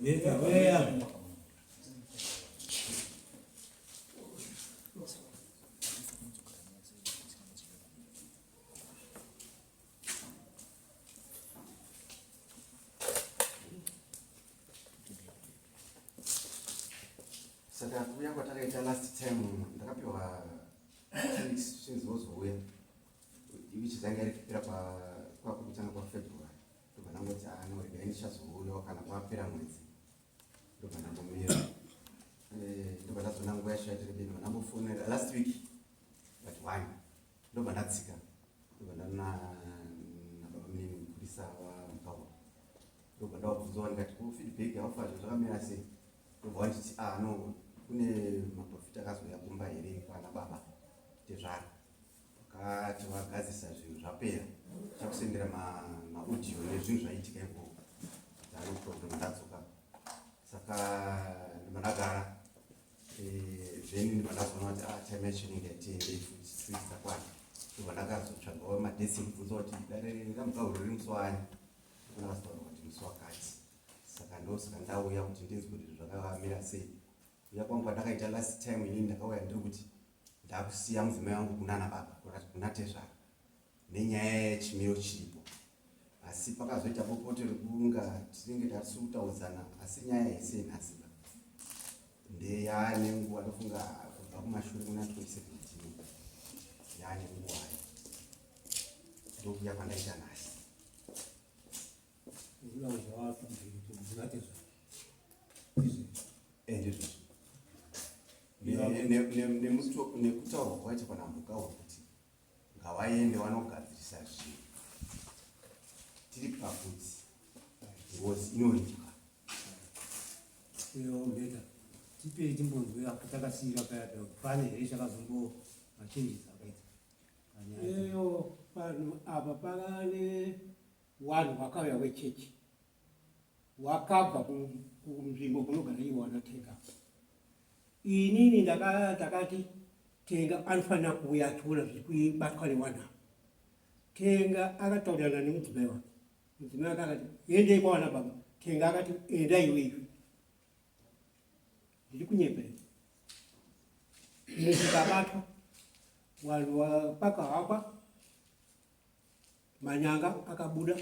Saka kuuya kwatakaita last time ndakapiwa 2 weeks chinzi wozouya, which zanga iri kupera kwakutanga kwaFebruary. Ndobva ndangoti, "Ah, no, regai ndichazouyawo kana kwapera mwedzi." Ndobva ndambomira. Ndobva ndazoona nguva yacho yaiti rebei, ndobva ndambofonera last week but one. Ndobva ndatsika, ndobva ndana nababa munini mupurisa waMukawa. Ndobva ndavabvunzawo ndikati, "Ko feedback yaufa, zvinhu zvakamira sei?" Ndobva vanditi, "Ah, no, kune maprofita akazouya kumba here kwana baba tezvara, vakati vagadzisa zvinhu, zvapera, chakusendera maaudio nezvinhu zvaitika ikoko." No problem, ndadzoka. Saka ndobva ndagara. Then ndobva ndazoona kuti, ah, time yacho inenge yatiendei futi, 2 weeks dzakwana. Ndobva ndakazotsvagawo madates ekubvunza kuti dare raMukauro riri musi wani. Ndakazotaura kuti musi wakati. Saka ndosaka ndauya kuti ndinzwe kuti zvakamira sei. Uya kwangu kwandakaita last time, inini ndakauya ndiri kuti ndakusiya mudzimai wangu kunana baba, kuna tezvara, nenyaya yechimiro chiripo. Asi pakazoita bopoto rekunga tinenge tatisi kutaudzana. Asi nyaya yese nhasi ba ndeyane nguva, ndofunga kubva kumashure kuna 2017, yaane nguvayo. Ndokuya kwandaita nhasi. Ndizvozvo, nekutaurwa kwacho panambukawo kuti ngavaende vanogadzirisa zvinhu, tiri pakuti ngozi inoripwa. Mbeta tipei timbonzwe apo takasiyira paya paya, pane here chakazombo machanges akaita panyaya? Iyo vanhu apa pakane vanhu vakauya wechechi, wakabva kunzvimbo kunogara iwo anaTenga. Inini ndakati Tenga anofanira kuuya achiona zviri kubatwa nevanhu ava. Tenga akataurirana nemudzimai wake. Mudzimai wake akati, "Endei kwawana baba." Tenga akati, "Enda iwewe." Ndiri kunyepa here? Zvikatwa vanhu pakahakwa manyanga, akabuda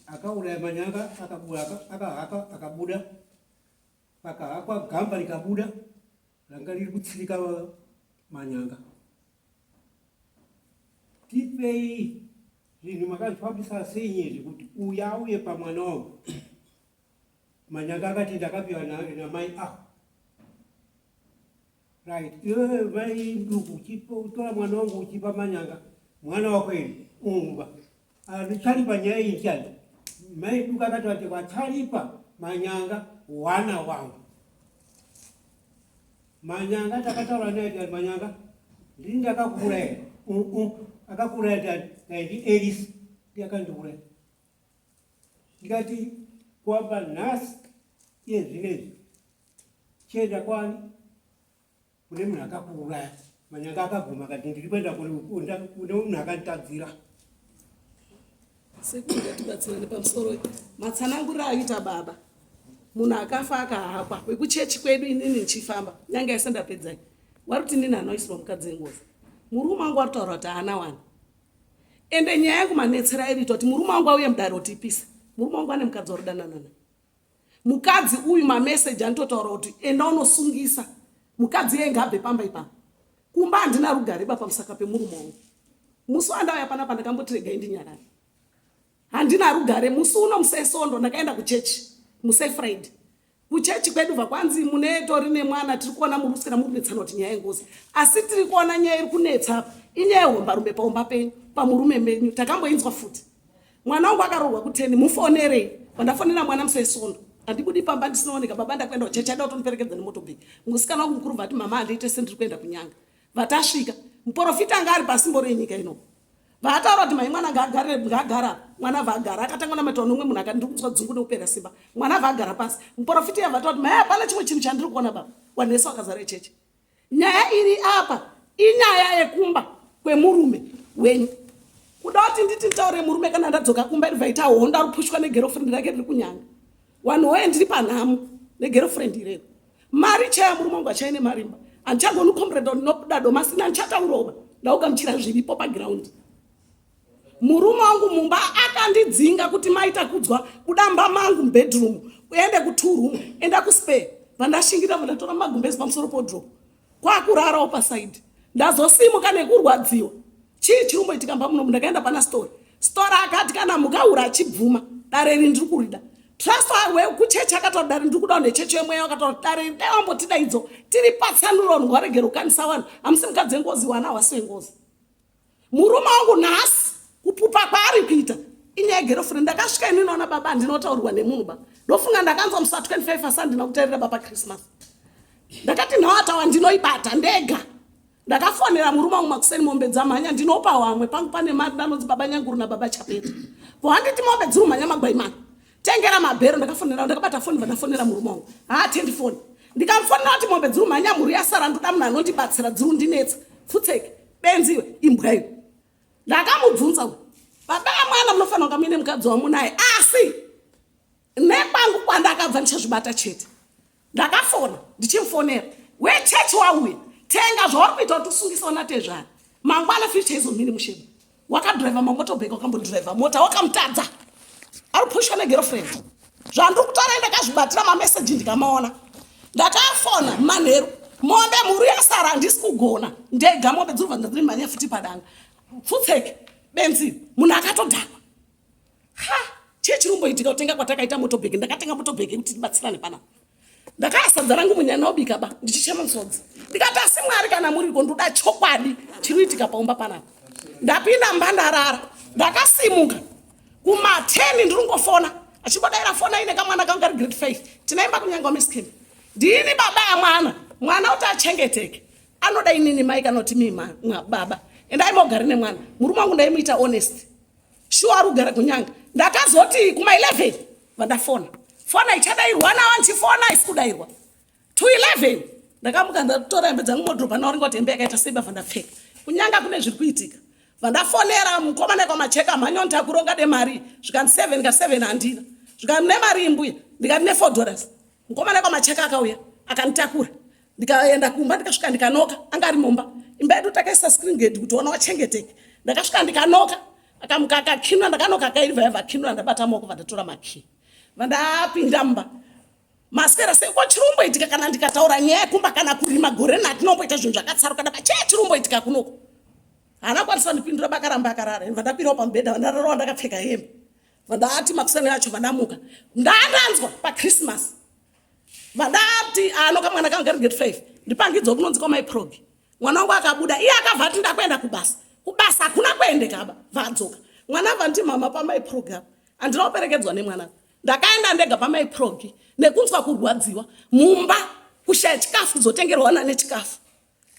akauraya manyanga, akabuda akahaka, akabuda pakahakwa gamba rikabuda ranga riri kutsirika manyanga. Tipei zvinhu makazvifambisa sei nyezvi kuti uyu auye pamwana wangu? Manyanga akati, "Ndakapiwa namai." Ah, right. Iwewe mai Duku, uchitora mwana wangu uchipa manyanga, mwana wako here? Umba ndicharipa nyaya iyi ndichani. Mai Duku akati vati vacharipa manyanga wana wangu. Manyanga takataura naye tikati, "Manyanga, ndini ndakakuuraya?" "Akakuuraya ndani?" "Ndi Elisi, ndiakandiuraya." Ndikati, "Kwamba nhasi iye zvinezvi chienda kwani kune munhu akakuuraya." Manyanga akabvuma akati, "Ndiri kuenda kune munhu akanditadzira." Sekuru, ngatibatsirane pamusoro matsananguriro aita baba. Munhu akafa akahakwa wekuchechi kwedu, inini ndichifamba nyange aise ndapedzai, wari kuti ndini anoisirwa mukadzi wengozi. Murume wangu wari kutaura kuti haana wani. Ende nyaya yangu manetsera iriita kuti murume wangu auye mudare kuti ipise. Murume wangu ane mukadzi waridanana naye. Mukadzi uyu mameseji anototaura kuti enda unosungisa mukadzi iye, ngaabve pamba ipapa. Kumba handina rugare ba pamusaka pemurume wangu. Musi wandauya panapa ndakamboti regai ndinyarare, handina rugare. Musi uno musesondo ndakaenda kuchechi, museFriday kuchechi kwedu, bva kwanzi mune tori nemwana. Tiri kuona muri kuswera muri kunetsana kuti nyaya yengozi, asi tiri kuona nyaya iri kunetsa apa inyaya yehombarume paumba penyu, pamurume menyu. Takamboinzwa futi. Mwana wangu akarohwa kuteni, mufonerei. Pandafonera mwana musi wesondo, handibudi pamba ndisinaoneka baba, ndakuenda kuchechi, aida kutondiperekedza nemotobheki. Musikana wangu mukuru vati, "Mama, handiite sendiri kuenda kunyanga." Vatasvika, muprofita anga ari pasimboro yenyika ino, vaataura kuti mai mwana ngaagare, ngaagara. Mwana vaagara, akatanga namataura nomumwe munhu akati, "Ndiri kunzwa dzungu nekupera simba." Mwana vaagara pasi, muprofita yavataura kuti, "Mai, hapana chimwe chinhu chandiri kuona baba." Vanhu vese vakazara echechi. Nyaya iri apa inyaya yekumba kwemurume wenyu. Kuda kuti nditi nditaure murume kana ndadzoka kumba, iribva ita hondo, ari kupushwa negirlfriend rake riri kunyanga. Wanhu woye ndiri panhamo negirlfriend ireyo. Mari chaya murume wangu achaine marimba. Handichagoni comrade ndinobuda domasi nandichataurova. Ndaugamuchira zviripo paground. Murume wangu mumba akandidzinga kuti maita kudzwa buda mba mangu mubedroom uende kutwo room enda kuspare. Vandashingirira vandatora magumbezi pamusoro podrop. Kwakurarawo paside. Ndazosimuka nekurwadziwa. Chii chiri kumboitika mba munomu ndakaenda pana story. Story akati kana mukaura achibvuma dare iri ndiri kurida. Trust wekuchechi akataura dare ndiri kuda nechechi yemweya akataura dare iri dai wambotidaidzo tiri patsanuro vanhu ngwaregere kukanisa vanhu hamusi mukadzi wengozi wana hawasi wengozi. Murume wangu nhasi kupupa kwaari kuita inyaya yegerofriend ndakasvika ini noona baba handinotaurwa nemunhu ba ndofunga ndakanzwa musi wa 25 asi handina kutarira baba Christmas ndakati nhawatawa ndinoibata ndega ndakafonera murume wangu makuseni mombe dzamhanya ndinopa wamwe pangu pane mari ndanonzi baba nyanguru nababa chapeta ko handiti mombe dziri kumhanya magwai mani tengera mabhero ndakafonera ndakabata foni vandafonera murume wangu haatendi foni ndikamufonera kuti mombe dziri kumhanya mhuri yasara ndoda munhu anondibatsira dziri kundinetsa pfutseke benzi iwe imbwa iwe ndakamubvunza uyu baba amwana munofanira kunga muine mukadzi wamunaye asi nekwangu kwandakabva ndichazvibata chete ndakafona ndichimufonera wechechi wauya tenga zvauri kuita kuti usungise natezvara mangwana future izomini musheba wakadriver mamotobhek wakambodriver mota wakamutadza ari pushwa negirlfriend zvandiri kutaura ndakazvibatira mameseji ndikamaona ndakafona manheru mombe mhuru yasara handisi kugona ndega mombe dziri kubva ndadzimhanya futi padanga pfutseke benzi munhu akatodhakwa ha chii chiri kumboitika kutenga kwatakaita motobheke ndakatenga motobheke kuti tibatsirane panapa ndakaya sadza rangu munyana obika ba ndichichema musodzi ndikati asi mwari kana muriko ndoda chokwadi chiri kuitika paumba panapa ndapinda mba ndarara ndakasimuka kumateni ndiri kungofona achimbodaira fona ine kamwana kangu kari grade 5 tinaimba kunyanga wamiskin ndini baba yamwana mwana kuti achengeteke anoda inini mai kana kuti mii baba endai mogare nemwana murume wangu ndaimuita honest shuwa ari kugara kunyanga ndakazoti kuma 11 vandafona fona ichadairwa nawa ndichifona isi kudairwa to 11 ndakamuka ndatora hembe dzangu modhobha naoringa kuti hembe yakaita sei bava ndapfeka kunyanga kune zviri kuitika vandafonera mukomana kwamacheka mhanya nditakuronga demari zvikanzi 7 ka 7 handina zvikanzi nemari imbuya ndikati ne 4 dollars mukomana kwamacheka akauya akanditakura ndikaenda kumba ndikasvika ndikanoka anga ari mumba imba yedu takaisa screen gate kuti ona wachengeteke ndakasvika ndikanoka akamuka akakinura ndakanoka akairivha yabva akinura ndabata maoko vandatora makii vandapinda mumba maswera sei ko chirumboitika kana ndikataura nyaya yekumba kana kurima gore natinomboita zvinhu zvakatsaruka daba chee chirumboitika kunoko haana kwanisa ndipindura bakaramba akarara vandakwirawo pamubhedha vandararawo ndakapfeka hembe vandati makuseni acho vandamuka ndandanzwa pachristmas vandati ano kamwana kangu kari grade 5 ndipangidzwa kunonzi kwamai progi mwana wangu akabuda iye akabva ati ndakuenda kubasa kubasa hakuna kuendeka aba vadzoka mwana abva nditi mama pamai progi apa handina kuperekedzwa nemwana ndakaenda ndega pamai progi nekunzwa kurwadziwa mumba kushaya chikafu kuzotengerwa wana nechikafu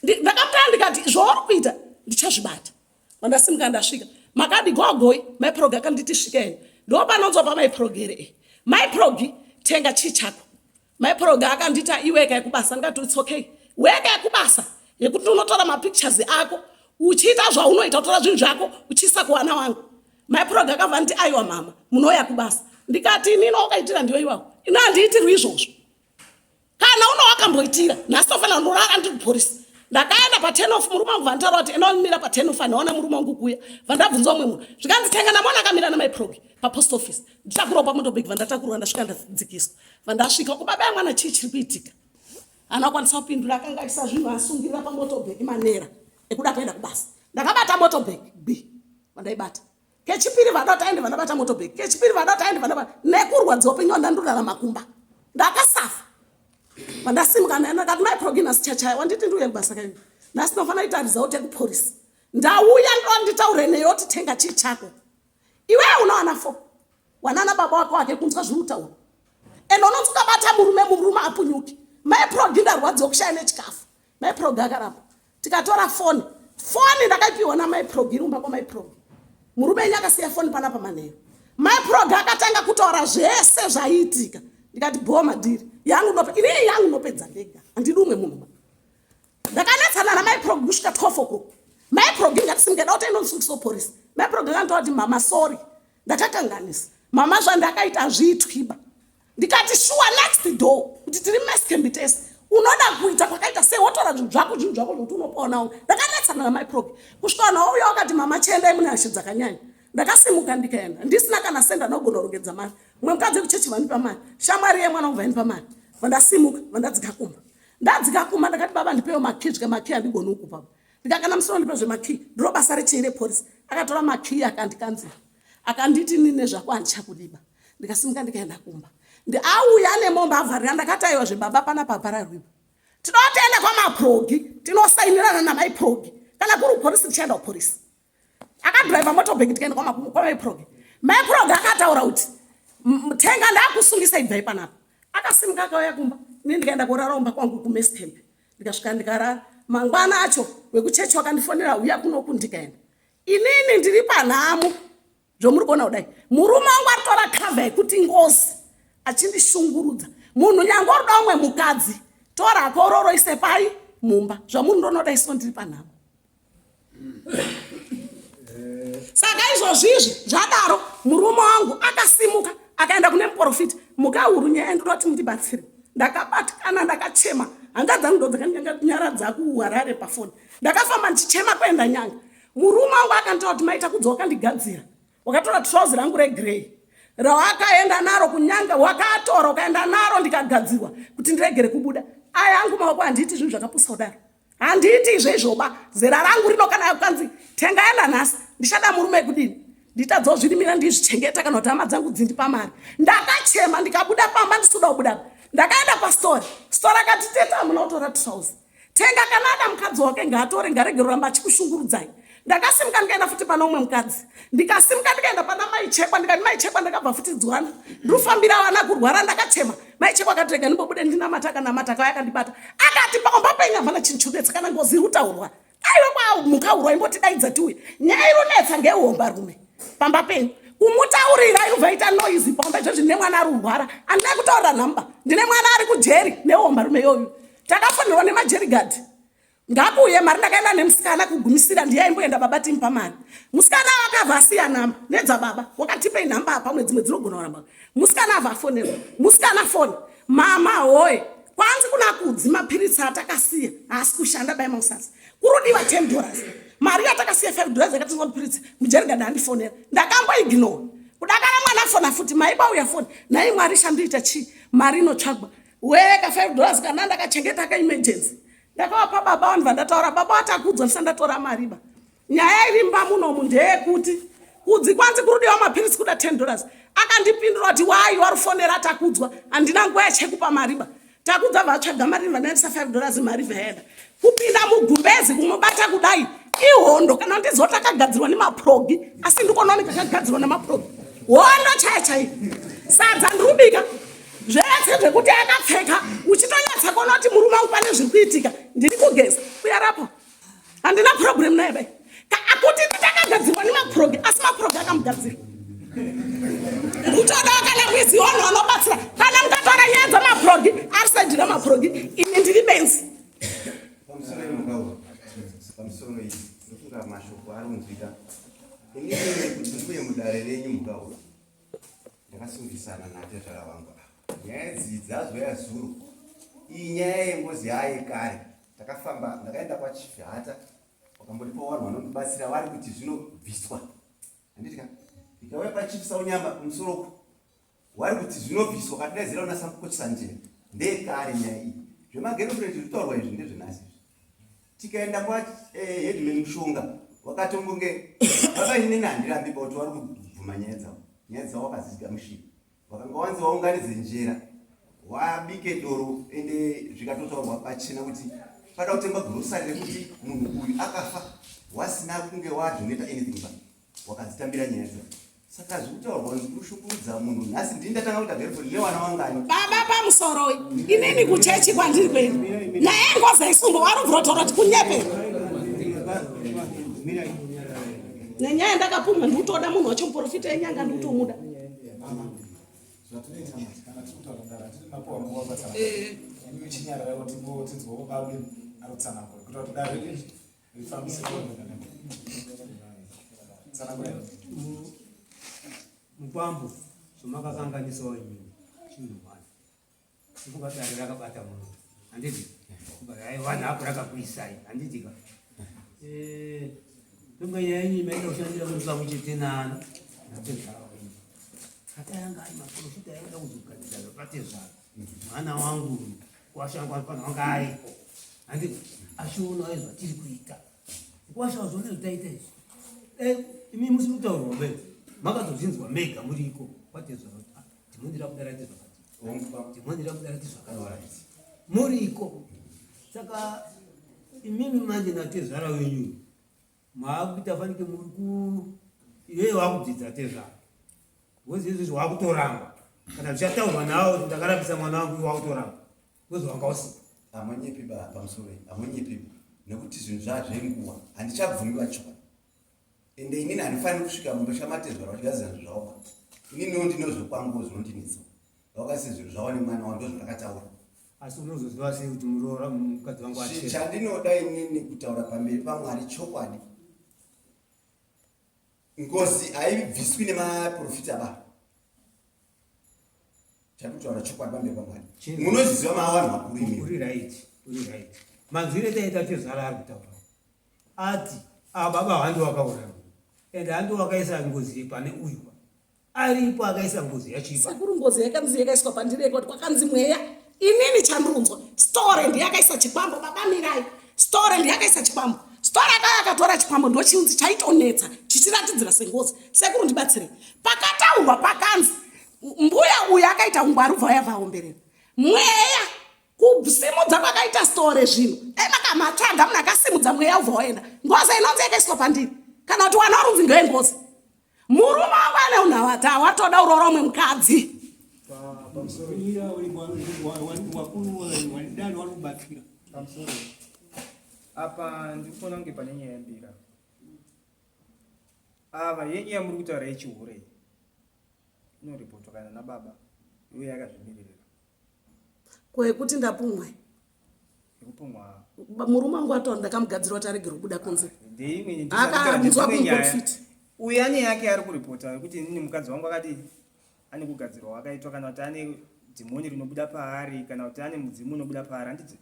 ndakapaya ndikati zvauri kuita ndichazvibata vandasimuka ndasvika makadi gogoi mai progi akanditi svikeni ndo panonzwa pamai progi here eh. mai progi tenga chii chako mai progi akandita iweka yekubasa ndikati its okay weka yekubasa yekuti unotora mapictures ako uchiita zvaunoita utora zvinhu zvako uchiisa kuwana wangu mai progi akabva nditi aiwa mama munouya kubasa ndikati inini wakaitira ndiwe iwawo ino handiitirwi izvozvo kana uno wakamboitira nhasi tofanira ndorara ndiri kuporisi ndakaenda paten off murume wangu vanditaura kuti enda wandimira paten off andiona murume wangu kuuya vandabvunza umwe munhu zvikanzi tenga ndamona akamira namaiprogi papost office nditakurwa pamotobag vandatakurwa ndasvika ndadzikiswa vandasvika kubaba yamwana chii chiri kuitika haana kukwanisa kupindura akanga aisa zvinhu asungirira pamotobag manera ekuda kuenda kubasa ndakabata motobag b vandaibata kechipiri vada kuti aende vandabata motobag kechipiri vada kuti aende vandabata nekurwadziwa upenyu wandandorarama kumba ndakasafa vandasimuka naye ndakati mai progi nhasi chachaya wanditi ndiuye kubasa kaini nhasi ndinofanira kuita result yekuporisi ndauya ndonditaure neyo kuti tenga chii chako iwewe unowana fo wanana baba wako wake kunzwa zviri kutaura and unonzi ukabata murume murume apunyuki mai progi ndarwadziwa kushaya nechikafu mai progi akaramba tikatora foni foni ndakaipiwa namai prog iri kumba kwamai prog murume enyu akasiya foni panapa manheru mai prog akatanga kutaura zvese zvaiitika ndikati bho madhiri yangu nope inini yangu nopedza ndega handidi umwe munhu ndakanetsana namai prog kusvika 12 o'clock mai prog ngatisimukeda kuti aindondisungisawo porisi mai prog akanditora kuti mama sorry ndakakanganisa mama zvandakaita hazviitwiba Ndikati shuwa next door kuti tiri meskembi tese unoda kuita kwakaita sei wotora zvinhu zvako zvinhu zvako zvekuti unopaonawo. Ndakanetsana namaiprogi kusvika vanhu vauya wakati mama chiendai mune hashe dzakanyanya. Ndakasimuka ndikaenda ndisina kana senda ndogona kurongedza mari. Mumwe mukadzi wekuchechi vandipa mari, shamwari yemwana wangu vaindipa mari. Vandasimuka vandadzika kumba. Ndadzika kumba ndakati baba ndipewo makii zvika makii handigoni kukupa. Ndikakana musoro ndipe zvemakii ndiro basa rechii reporisi. Akatora makii akandikanzira akanditi ini nezvako handichakudiba. Ndikasimuka ndikaenda kumba. Auya nemombe avharira ndakati aiwa zvebaba panapa hapararwiba. Tinotoenda kwamaprogi tinosainirana namaiprogi kana kuri kuporisi tichaenda kuporisi. Akadriver motobheki tikaenda kwamaiprogi. Maiprogi akataura kuti tenga ndakusungisa ibvai panapa. Akasimuka akauya kumba ini ndikaenda korara kumba kwangu kumescamp. Ndikasvika ndikarara. Mangwana acho wekuchechi wakandifonera uya kunoku ndikaenda. Inini ndiri panhamo zvomuri kuona kudai. Murume wangu aritora cover yekuti ngozi achindishungurudza. Munhu nyange uri umwe mukadzi tora kororo ise pai mumba. Zvamuri ndonoda iso ndiri panhamo. Saka izvozvizvi zvadaro murume wangu akasimuka akaenda kune muprofita. Mukahuru nyaya ndinoda kuti mundibatsire. Ndakabatikana ndakachema. Hanga dzangu ndo dzakanyaradza kuHarare pafoni. Ndakafamba ndichichema kuenda Nyanga. Murume wangu akanditora kuti maita kudzi wakandigadzira. Wakatora trouser rangu regrey rawakaenda naro kunyanga, wakatora ukaenda naro ndikagadzirwa kuti ndiregere kubuda. Aya angu maoko handiiti zvinhu zvakapusa kudaro. Handiiti izvo izvoba. Zera rangu rino kana kanzi tenga enda nhasi ndichada murume kudini? Nditadzawo zvirimira ndizvichengeta kana kuti hama dzangu dzindipa mari. Ndakachema ndikabuda pamba ndisikuda kubuda. Ndakaenda pastori. Stori akati tete hamuna kutora trouser. Tenga kana ada mukadzi wake ngaatore ngarege kuramba achikushungurudzai. Ndakasimuka ndikaenda futi pana umwe mukadzi. Ndikasimuka ndikaenda pana mai Chekwa ndikati mai Chekwa ndakabva futi dzwana. Ndiri kufambira vana kurwara ndakachema. Mai Chekwa akati rega ndimbobude ndinamata akanamata akauya akandibata. Akati pamba penyu hapana chinhu chinonetsa kana ngozi iri kutaurwa. Aiwa kwa mukaurwa imbotidaidza tiuye. Nyaya iri kunetsa ngehombarume pamba penyu. Kumutaurira irubva ita noise pamba izvozvi ndine mwana ari kurwara. Handina kutaurira nhamba. Ndine mwana ari kujeri nehombarume iyoyo. Takafonerwa nemajerigadi. Ngakuuye mari ndakaenda nemusikana kugumisira ndiye aimboenda baba timupa mari. Musikana akabva asiya namba nedzababa. Wakatipei namba apa pamwe dzimwe dzinogona kuramba. Musikana abva afonerwa. Musikana foni. Mama hoye. Kwanzi kuna kudzi mapiritsi atakasiya haasi kushanda bai mausasa. Kurudiwa $10. Mari yatakasiya $5 yakatenga mapiritsi mujerigadi andifonera. Ndakamboignore. Kudakara mwana afona futi maiba uya foni. Nhai Mwari shandoita chii? Mari inotsvagwa. Weka $5 kana ndakachengeta ka emergency. Ndakavapa baba vanhu vandataura baba vatakudzwa ndisati ndatora mari ba. Nyaya iri mumba munomu ndeyekuti kudzi kwanzi kurudiwa mapiritsi kuda $10. Akandipindura kuti wai warufonera takudzwa handina nguva yachekupa mari ba. Takudza vatsvaga mari vandaendesa $5 mari vaenda. Kupinda mugumbezi kumubata kudai ihondo kana ndizo takagadzirwa nemaprogi asi ndikuona kuti kakagadzirwa nemaprogi. Hondo chaya chaiyo. Sadza ndirubika. Zvese zvekuti akapfeka uchitonyatsa kuona kuti murume wangu pane zviri kuitika. Ndiri kugeza. Uya rapo. Handina problem naye bai. Akuti nditakagadzirwa nemaprogi asi maprogi akamugadzira. Kutoda kana kuiziwa vanhu vanobatsira. Kana mukatora nyaya dzemaprogi ari saidi remaprogi ini ndiri benzi. Pamusoro yemukaura. Pamusoro iyi ndofunga mashoko ari kunzwika. Inini kuti ndiuye mudare renyu mukaura. Ndakasungisana natezvara vangu ava. Nyaya idzi dzazouya zuro. Iyi nyaya yengozi yaayekare. Takafamba ndakaenda kwaChief Hata wakambondipa vanhu vanondibatsira vari kuti zvinobviswa. Handiti ka? Ndikauya paChief Saunyama kumusoro uku. Wari kuti zvinobviswa katidaidzira una Samukotsanjera. Ndeyekare nyaya iyi. Zvemagirlfriend zviri kutaurwa izvi ndezvenhasi izvi. Tikaenda kwa headman Mushonga wakatombonge baba inini handirambi pa kuti vari kubvuma nyaya dzavo. Nyaya dzavo vakadzigamushira. Vakanga wanzi vaunganidze njera wabike doro ende zvikatotaurwa pachena kuti pada kutengwa grocery rekuti munhu uyu akafa wasina kunge wadonata anything ba wakadzitambira nyaya dzavo. Saka zviri kutaurwa kunzi kushungurudza munhu nhasi ndini ndatanga kuita girlfriend nevana vangani. Baba pamusoroi inini kuchechi kwandiri kwenu nyaya yengozi haisungwa warubvira kutaura kuti kunyepera. Nenyaya ndakapumwa ndikutoda munhu wacho muprofita yenyanga ndikutomuda. Zvatinoita manje kana tiri kutaura kudaro hatiti mapuwa nguva patsanangura. Imi chinyararawo tinzwewo babe ari kutsanangura kuitira kuti dare riri rifambise tsanangura. Mukwambo zvamakakanganisawo imimi chinhu one. Ndofunga dare rakabata munhu. Handiti? Aiwa apo rakakuisai. Handiti ka? Eh, ndofunga nyaya yenyu maida kushandira muri pamwe chete nani. Natezvara wenyu. Akayanga ari maprofita aida kuzogadzira zvapatezvara. Mwana wangu uyu kwasha wanga wanga aripo. Handiti? Achionawo zvatiri kuita. Kwasha wazviona zvataita izvi. Eh, imi musi kutaurwa bedzi. Makatozvinzwa mega muri iko kwatezvara kuti ah, dhimoni rabuda rati zvakati. Dhimoni rabuda rati zvakati. Muriko. Saka imimi manje natezvara wenyu maakuita fanike muri ku iwewe wakudzidza tezvara. Wozi izvizvi wakutoramba. Kana zvichataurwa nawo kuti ndakarapisa mwana wangu iwe wakutoramba. Wozi wanga usipo. Hamunyepi ba pamusoro hamunyepi nekuti zvinhu zvazvenguva handichabvumi vachokwadi ende inini handifaniri kusvika mumba chamatezvara vachigadzira zvinhu zvavo ba ininiwo ndine zvekwanguwo zvinondinetsa vakaisa zvinhu zvavo nemwana wavo ndozvandakataura Asi unozoziva sei kuti muroora mukadzi wangu achena? Chandinoda inini kutaura pamberi paMwari chokwadi ngozi haibviswi nemaprofita ba chandikutaura chokwadi pamberi pamwari munozviziva maavanhu vakuru imi uri right uri right manzwire taita tezvara ari kutaura ati ababa ah, handi wakauraya and handi wakaisa ngozi pane uyu aripo akaisa ngozi yachipa sekuru ngozi yakanzi yakaiswa pandiri yekoti kwakanzi mweya inini chandunzwa store ndiyakaisa chikwambo baba mirai store ndiyakaisa chikwambo store akaya akatora chikwambo ndochiunzi chaitonetsa chichiratidzira sengozi sekuru ndibatsirei pakataurwa pakanzi mbuya uyu akaita ungwaru bva yavaomberera mweya kusimudza kwakaita store zvino dai makamatsvaga munhu akasimudza mweya ubva waenda ngozi inonzi yakaiswa pandiri kana kuti wana warunzi ndoyengozi murume wangu ane unhawata watoda uroora umwe mukadzi apa ndikuona kunge pane nyaya yambira ava yenyu yamuri kutaura yechihure iyi inoripotwa kana nababa uye yakazvimiririra ko yekuti ndapumwa yekupumwa murume wangu ataura ndakamugadzira kuti aregere kubuda kunze ndeimwe akanzwa kungofiti uyu ane yake ari kuripota yekuti inini mukadzi wangu akati ane kugadzirwa wakaitwa kana kuti ane dhimoni rinobuda paari kana kuti ane mudzimu unobuda paari handiti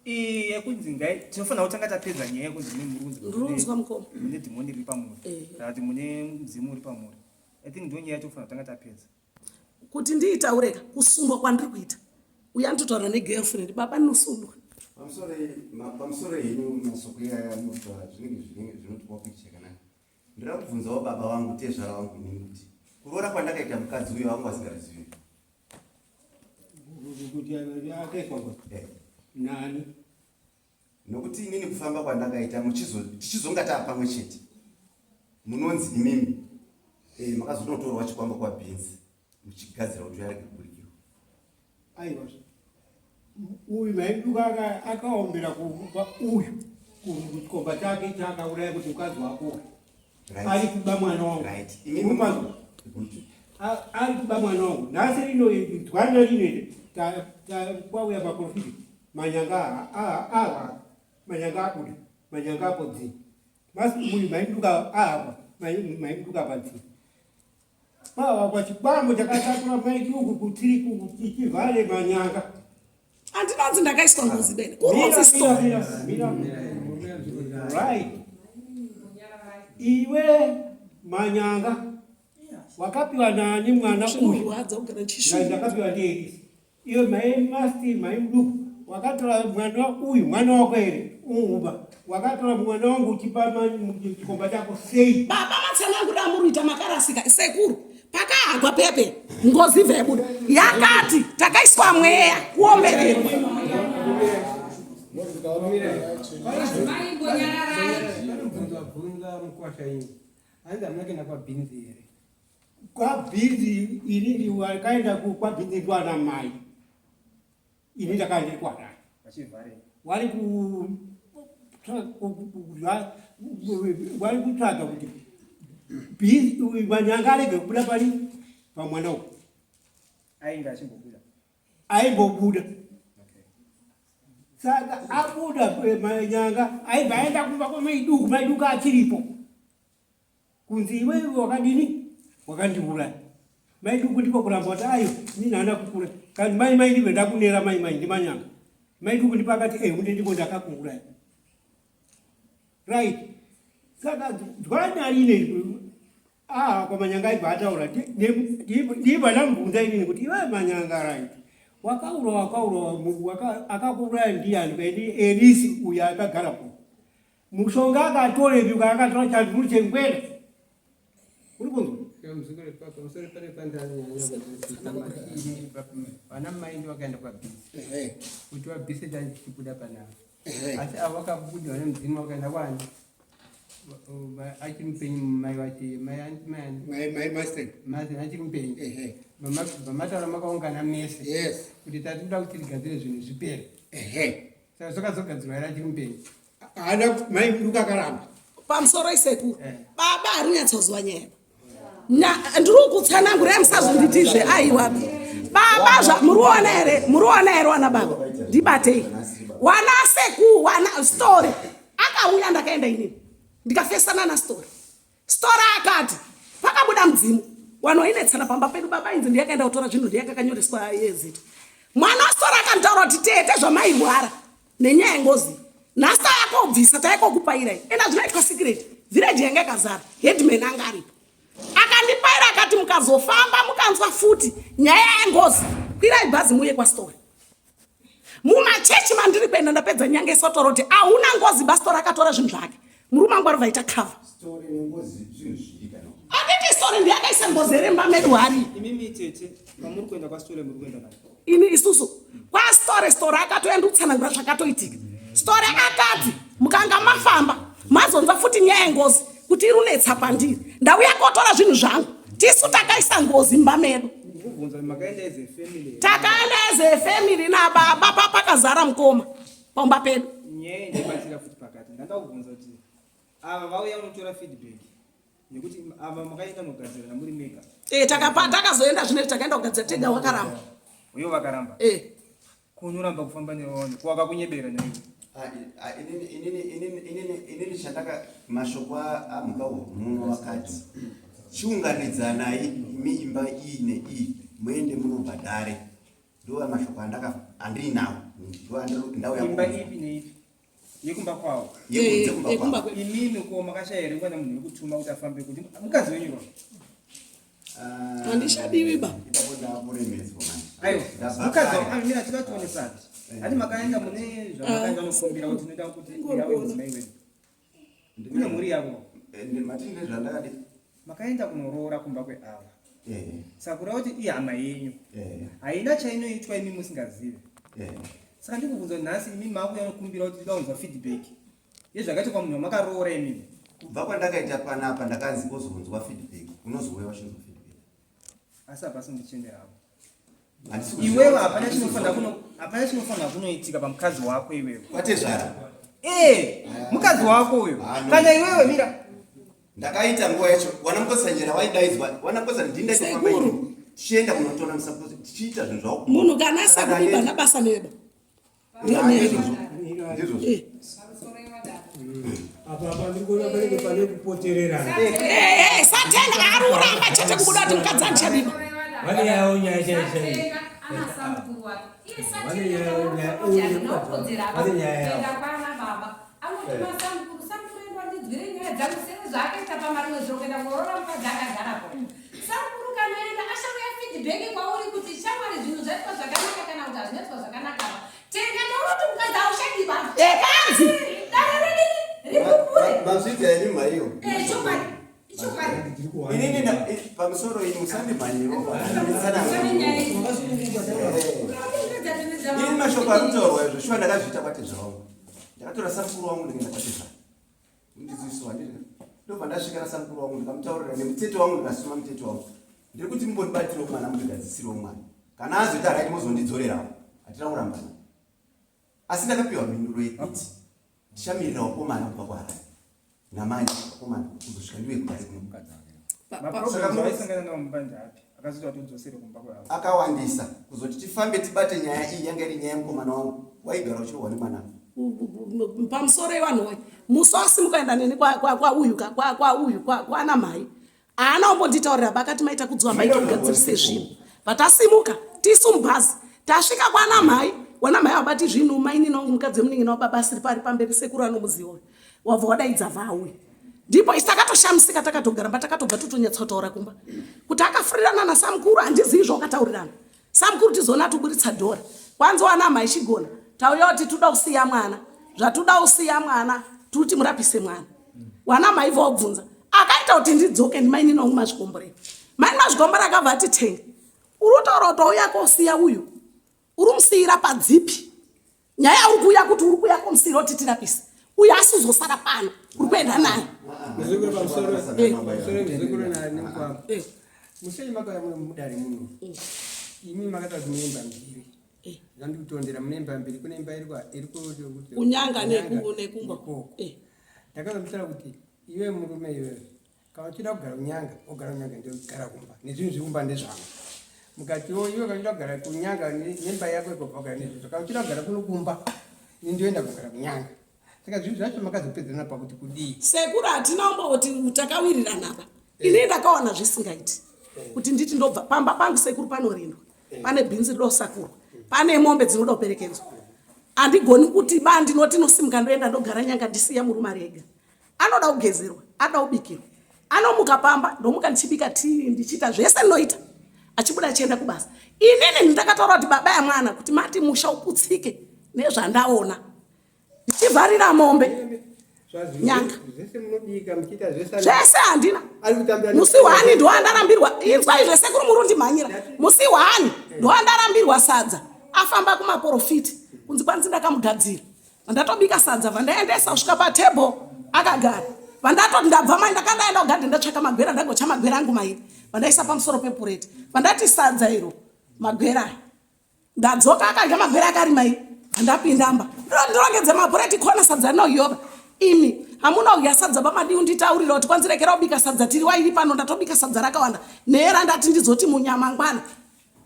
iyi yekunzi ngai tinofanira kutanga tapedza nyaya yekunzi mune muri kunzi Ndinonzwa mukoma. mune dhimoni riri pamuri Eh. kana kuti mune mudzimu uri pamuri i think ndo nyaya yatofanira kutanga tapedza Kuti ndiitaureka kusundwa kwandiri kuita. Uya nditotaura negirlfriend baba ndinosundwa. Pamusoro henyu masoko iyaya munotaura zvinenge zvinenge zvinotipa picture yakanaka. Ndinoda kubvunzawo baba vangu tezvara vangu inini kuti kuroora kwandakaita mukadzi uyo wangu asingarizivi. Kuti akaiswa ngozi Eh. nani? Nokuti inini kufamba kwandakaita tichizonga taa pamwe chete munonzi imimi eh, makazonotorwa chikwambo kwabhinzi muchigadzira kuti uyarege kuburikirwa. Aiwa uyu maiduka akaombera kuba uyu kuchikomba chake chaakauraya kuti mukadzi wako uyu ari kuba mwana wangu ari kuba mwana wangu nhasi rino dzwana rino iri kwauya maprofiti manyanga awa manyanga abuda manyanga apo dzii masi maiduka awa maiduka padzii Pava pachikwambo chakatakura maiti uku kutiri kuchivhare manyanga. Andinonzi ndakaiswa ngozi bene. Kurunzi story. Right. Iwe manyanga wakapiwa nani mwana uyu? Zvinorwadza kugara chishuwo. Ndakapiwa ndiye. Iyo mai masti mai muduku wakatora mwana uyu mwana wako here uba wakatora mwana wangu uchipa chikomba chako sei? Baba matsanangura amuruita makarasika sekuru pakahagwa pepe ngozi ibva yabuda yakati takaiswa mweya kuombererwa Kwabhizi ini ndakaenda kwabhizi kwana mai ini ndakaenda ndiri kuharare wari wari kutsvaga kuti bhizi manyanga arege kubuda pari pamwana uyu ainge achimbobuda aimbobuda saka abuda eh, manyanga aibva aenda kumba kwamaiduku maiduku achiripo kunzi iwewe wakadini wakandiuraya Mai Duku ndiko kuramba kuti ayo inini haana kukura kandi mai mai ndibve ndakunera mai mai ndimanyanga. Mai Duku ndipo akati eh hunde ndiko ndakakuuraya. Right. Saka dzwanyarine ah kwa manyanga aibva ataura ndibva ndamubvunza inini kuti iwe manyanga right. Wakaura wakaura akakuuraya ndiyani kaiti Elisi uyo akagara po. Mushonga akatorepi ukaakatora chanduru chengwena. Uri kunzwa? Muzukuru pamusoro pane pandanyanya kuita machini vana mai ndo vakaenda kwabhisi kuti vabhise chani chichibuda panapa asi avo vakabuda vane mudzimu vakaenda kwani achiri mupenyu mai vache mai anti mai ani Mai mai master achiri mupenyu vamataura makaungana mese kuti tatoda kuti tigadzire zvinhu zvipere saka zvakazogadzirwa here achiri mupenyu Haana mai Mduka akaramba. Pamusoro isekuru. Eh. Baba ari nyatsoziwa nyaya. Na ndiri kutsanangura musazonditizve aiwa. Baba zva muriona here? Muriona here wana baba? Ndibatei. Wana sekuru wana story. Akauya ndakaenda inini. Ndikafesana na story. Story akati pakabuda mudzimu vanhu vainetsana pamba pedu baba inzi ndiye akaenda kutora zvinhu ndiye akakanyoreswa yezita mwana wastora akanitaura kuti tete zvamairwara nenyaya yengozi nhasi tayakobvisa tayakokupairai enda zvinoitwa secret village yanga yakazara headman anga aripo akandipaira akati mukazofamba mukanzwa futi nyaya yengozi kwirai bhazi muuye kwastori mumachechi mandiri kuenda ndapedza nyange sotoro kuti ahuna ngozi bastora akatora zvinhu zvake murume wangu aribva aita cover anditi story ndiye akaisa ngozi here mumba medu hari ini isusu kwastore store akatoenda kutsanangura zvakatoitika store akati mukanga mafamba mazonza futi nyaya yengozi kuti iri unetsa pandiri ndauya kotora zvinhu zvangu tisu takaisa ngozi mumba medu takaenda as a family nababa papakazara mukoma pamba pedu nyaya ndibatsira futi pakati ndanda kubvunza kuti ava vauya unotora feedback nekuti ava makaenda nogadzirana muri mega eh takapa takazoenda zvine takaenda kugadzira tega wakaramba uyo vakaramba eh kunoramba kufamba nevanhu ko akakunyebera naiwe ah, ah, inini chandaka mashoko amhuka muno vakati chiunganidzanai imi imba iyi neiyi muende munobhadhare ndova mashoko andaka andinawo ndauya imba ipi neipi yekumba kwavo yekumba kwavo imimi ko makashaya here kuwana munhu wekutuma kuti afambe kuti mukadzi wenyu ro ah, handishadiwi ba aiwa mukadzi amira tikationesana hati makaenda mune zvamakaenda nokumbira kuti tinoda kuti yave mudzimai wedu kune mhuri yavo eh, matinde zvandakadi makaenda kunoroora kumba kweava saka kureva kuti ihama yenyu haina chainoitwa imi musingazive saka ndikubvunza nhasi imi makuya nokumbira kuti tikaunzwa feedback yezvakaitwa munhu wamakaroora imimi kubva kwandakaita panapa ndakanzi kozonzwa feedback unozouya wachinzwa feedback asi hapasi ndichenderavo iwewe hapana chinofanira kuno hapana chinofanira kunoitika pamukadzi wako iwewe kwatezvara eh mukadzi wako uyo kana iwewe mira ndakaita nguva yacho wana mukotsanjera waidaidzwa wana mukotsa ndindaitofamba ini tichienda kunotora musapozi tichiita zvinhu zvavo munhu kana asakubibha nabasa neba ndizvozvo eh. apa apa ndiri kuona panenge pane kupotererana eh, eh, satani ari kuramba chete kubuda kuti mukadzi andichadiba vane yawo nyaya chaiyo chaiyo vane nyaya yavo Samukuru kana enda ashauya feedback kwauri kuti shamwari zvinhu zvaitwa zvakanaka kana kuti hazvinoitwa zvakanaka apa. Tenga ndaona kuti mukadzi haushandi baba. Ekanzi. Dare redini ripupure. Mazviita henyu mhaiyo. Eh chokwadi. Ichokwadi. Inini pamusoro ini musandimhanyiro. Ini mashoko ari kutaurwa izvo shuwa ndakazviita kwatezvawo. Ndakatora samukuru wangu ndikaenda kwatezvawo. Ndiziso handiri. Ndobva ndasvika nasamukuru wangu ndikamutaurira nemutete wangu ndikasuma mutete wangu. Ndiri kuti mumbondibatirawo mwana mundigadzisirewo mwana. Kana azoita right mozondidzorerawo. Hatina kurambana. Asi ndakapiwa mhinduro yekuti ndichamirira wakomana kubva kuHarare. Namanje wakomana kuzosvika ndiwe kudai kuno. Maproblems aisangana nawo mumba ndeapi akazoita kuti udzosere kumba kweavo? Akawandisa kuzoti tifambe tibate nyaya iyi yanga iri nyaya yemukomana wangu waigara uchirohwa nemwana pamusoro yevanhu woye musi wasimuka enda neni kwauyu kwauyu kwana mhai Haana kumbonditaurira ba akati maita kudziwa mai tigadzirise zvinhu. Vatasimuka tisu mubhazi tasvika kwana mhai wana mhai wabati zvinhu mainini wangu mukadzi wemunin'ina wababa asiri pari pamberi sekuru anomuziva uyu wabva wadaidza vauya ndipo isi takatoshamisika takatogara mba takatobva totonyatsotaura kumba kuti akafurirana nasamukuru handizivi zvawakataurirana Samukuru tizoona atoburitsa dhora. Kwanzi wana mhai chigona. Tauya kuti tuda kusiya mwana. Zvatuda kusiya mwana tuti murapise mwana. Wana mhai vobvunza. Akaita kuti ndidzoke ndimainini wangu mazvikomborero. Mai mazvikombora akabva ati tenga. Uri kutaura kuti wauya kosiya uyu. Uri musiyira padzipi? Nyaya uri kuuya kuti uri kuuya komusiyira kuti tirapise. Uyu asi uzosara pano. Uri kuenda naye. Muzukuru pamusoro. Pamusoro muzukuru na nemkwako. Musei makauya muno mudare muno. Imi makataura kuti mune imba mbiri. Zvandikutondera mune imba mbiri kune imba iri kwa iri ku Kunyanga nekungwa. Ndakazomusara kuti iwe murume iwewe Kana uchida kugara kunyanga, ogara kunyanga ndogara kumba. Nezvinhu zviri kumba ndezvangu. Mukatiwo iwe kana uchida kugara kunyanga nemba yako ikobva kugara nezvizvo. Kana uchida kugara kuno kumba, ini ndoenda kugara kunyanga. Saka zvinhu zvacho makazopedzerana pakuti kudii? Sekuru hatina kumboti takawirirana apa. Ini ndakaona zvisingaiti kuti nditi ndobva pamba pangu sekuru panorindwa. Pane bhinzi rinosakurwa. Pane mombe dzinoda kuperekedzwa. Handigoni kuti ba ndinoti nosimuka ndoenda ndogara nyanga ndisiya murume ari ega. Anoda kugezerwa, anoda kubikirwa. Anomuka pamba, ndomuka ndichibika tii, ndichiita zvese ndinoita. Achibuda achienda kubasa. Inini ndakataura kuti baba yamwana kuti mati musha uputsike nezvandaona. Ndichivharira mombe. Nyanga. Zvese handina. Musi wani ndowandarambirwa. Inzwa izve sekuru muri kundimhanyira. Musi wani ndowandarambirwa sadza. Afamba kumaporofiti. Kunzi kwanzi ndakamugadzira. Vandatobika sadza vandaendesa kusvika patable akagara. Vandatoti ndabva mai ndakandaenda kugadhen ndatsvaka magwera ndagocha magwera angu mairi. Vandaisa pamusoro pepureti. Vandati sadza iro magwera aya. Ndadzoka akadya magwera akari mairi. Vandapinda mba. Ndirongedze mapureti kona sadza rinoyova. Imi hamuna kudya sadza pamadii unditaurira kuti kwanzi rekera kubika sadza tiri wairi pano ndatobika sadza rakawanda. Nehera ndati ndizoti munya mangwana.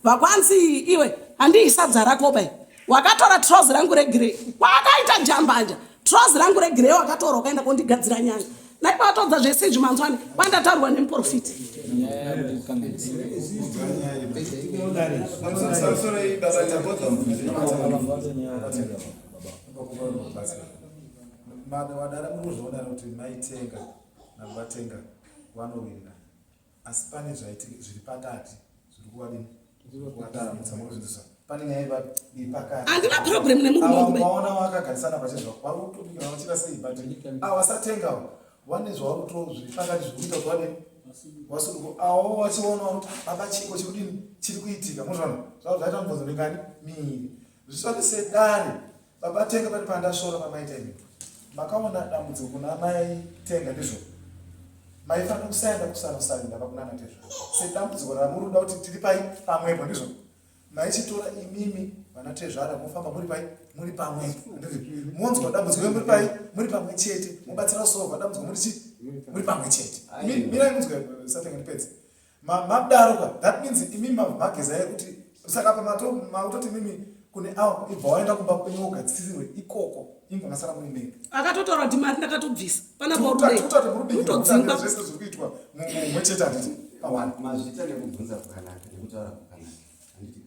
Vakwanzi iwe handii sadza rako bai wakatora trouse rangu regrey kwakaita jambanja trouse rangu regrey wakatora ukaenda kondigadzira nyanga naipa watodza zvese izvi manzwani kwandataurwa nemuprofiti wadara muri kuzviona kuti maitenga nakuvatenga vanowirirana asi pane zvaitika zviri pakati zviri kuvadini kuvatambudza murikuzvinzwisisa pane nyaya iri pakati handina problem nemurume wangu maona vakagarisana pachezvavo vari kutobikira vachita sei but awasatengawo wane zvavari kuto zviri pakati zviri kuita kuti vadini wasuduko awo wachiona kuti baba chiko chiri kudini chiri kuitika mozvana zvavo zvaita mubvunzo mingani miiri zvisati sedare Baba Tenga pane pandasvora pamaita imi. Makaona dambudziko kuna mai Tenga ndizvo? Maifanira kusaenda kusanosarinda pakunana tezvara. Sedambudziko ramuri kuda kuti tiri pai pamwepo ndizvo? Maichitora imimi vana tezvara mofamba muri pai muri pamwepo ndizvo? Monzwa dambudziko muri pai muri pamwe chete mobatsira kusolva dambudziko muri chi muri pamwe chete. Mirai munzwe satenga ndipedze. Madaro ka that means imi mageza yekuti saka apa matoti imimi kune awo ibva waenda kumba kwenyu wogadzisirwe ikoko imva masara muri mega akatotaura kuti mari ndakatobvisa pana parutodzingwa zvese zviri kuitwa mumwe chete handiti pawani mazvita nekubvunza kwakanaka nekutaura kwakanaka handiti